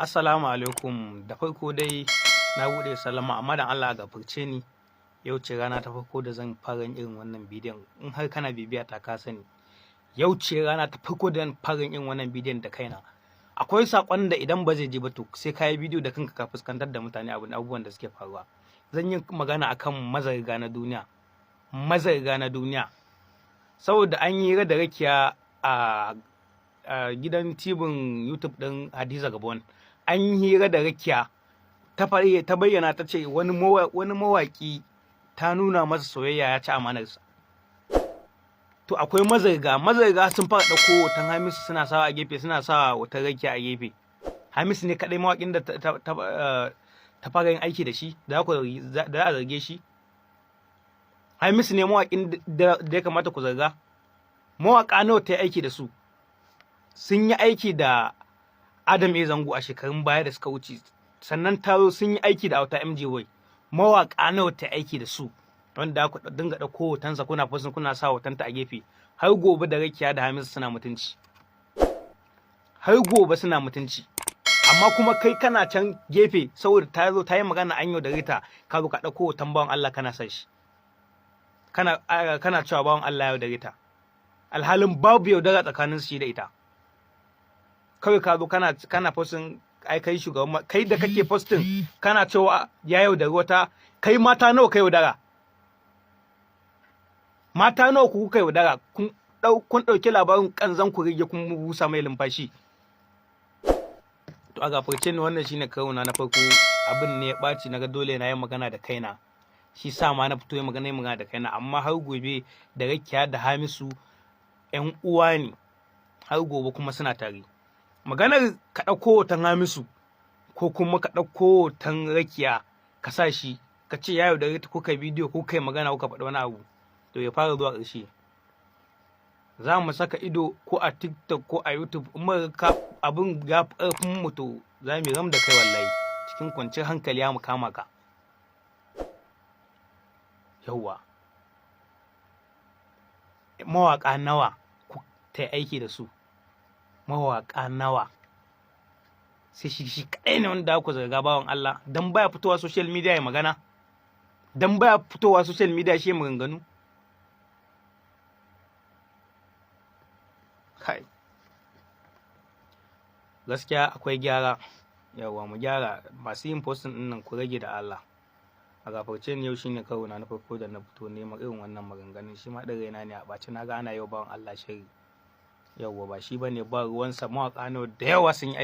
Assalamu alaikum. Da farko dai na buɗe sallama, amma dan Allah a gafarce ni, yau ce rana ta farko da zan fara yin irin wannan bidiyon. In har kana bibiya ta, ka sani yau ce rana ta farko da zan fara yin wannan bidiyon da kaina. Akwai saƙon da idan ba zai je ba, to sai ka yi bidiyo da kanka ka fuskantar da mutane abubuwan da suke faruwa. Zan yi magana akan mazarga na duniya, mazarga na duniya, saboda an yi hira da Rakiya a gidan tibin YouTube ɗin Hadiza Gabon. An yi hira da Rakiya, ta ta bayyana, ta ce wani mawaƙi ta nuna masa soyayya, ya ci amanarsa. To akwai mazarga, mazarga sun fara ɗauko hoton Hamisu suna sawa a gefe, suna sawa hoton Rakiya a gefe. Hamisu ne kaɗai mawaƙin da ta fara yin aiki da shi da za a zarge shi? Hamisu ne mawaƙin da ya kamata ku zarga? Mawaƙa nawa ta yi aiki da su? Sun yi aiki da Adam A Zango a shekarun baya da suka wuce, sannan ta zo sun yi aiki da Auta MJ Boy. Mawaƙa nawa ta aiki da su wanda ku dinga ɗauko hotonsa kuna posting, kuna sa hotonta a gefe? Har gobe da Rakiya da Hamisu suna mutunci, har gobe suna mutunci. Amma kuma kai kana can gefe, saboda ta zo ta yi magana an yaudare ta, ka zo ka ɗauko hoton bawan Allah kana sa shi, kana cewa bawan Allah ya yaudare ta, alhalin babu yaudara tsakanin shi da ita. Kawai ka zo kana posting, ai kai shugaban, kai da kake posting kana cewa ya yaudari wata, kai mata nawa ka yaudara? Mata nawa ku kuka yaudara? Kun dauki labarin kanzan ku rige, kun busa mai lumfashi. To a gafarce ni, wannan shine karo na farko. Abin ne ya ɓaci, naga dole na yi magana da kaina, shi sa ma na fito yi magana da kaina. Amma har gobe da Rakiya da Hamisu ƴan uwa ne, har gobe kuma suna tare. Maganar ka ɗauko hoton Hamisu ko kuma ka ɗauko hoton Rakiya ka sa shi ka ce ya yaudare ta, ko kai bidiyo ko kai magana ko ka faɗi wani abu, to ya fara zuwa ƙarshe. Za mu saka ido ko a TikTok ko a YouTube. In muka ga abin ya fi ƙarfin mu, to za mu ram da kai wallahi, cikin kwanciyar hankali ya mu kama ka. Yauwa, mawaƙa nawa ta yi aiki da su? Mawaƙa nawa? Sai shi shi kaɗai ne wanda ku zarga, bawan Allah, dan baya fitowa social media ya magana, dan baya fitowa social media shi maganganu. Kai, gaskiya akwai gyara. Yauwa, mu gyara. Masu yin posting ɗin nan, ku rage da Allah. A gafarce ni, yau shine karo na farko da na fito neman irin wannan maganganun. Shi ma ɗin raina ne a ɓaci, na ga ana yau bawan Allah shiri. Yauwa, ba shi bane, ba ruwansa. Mawaƙa nawa da yawa sun yi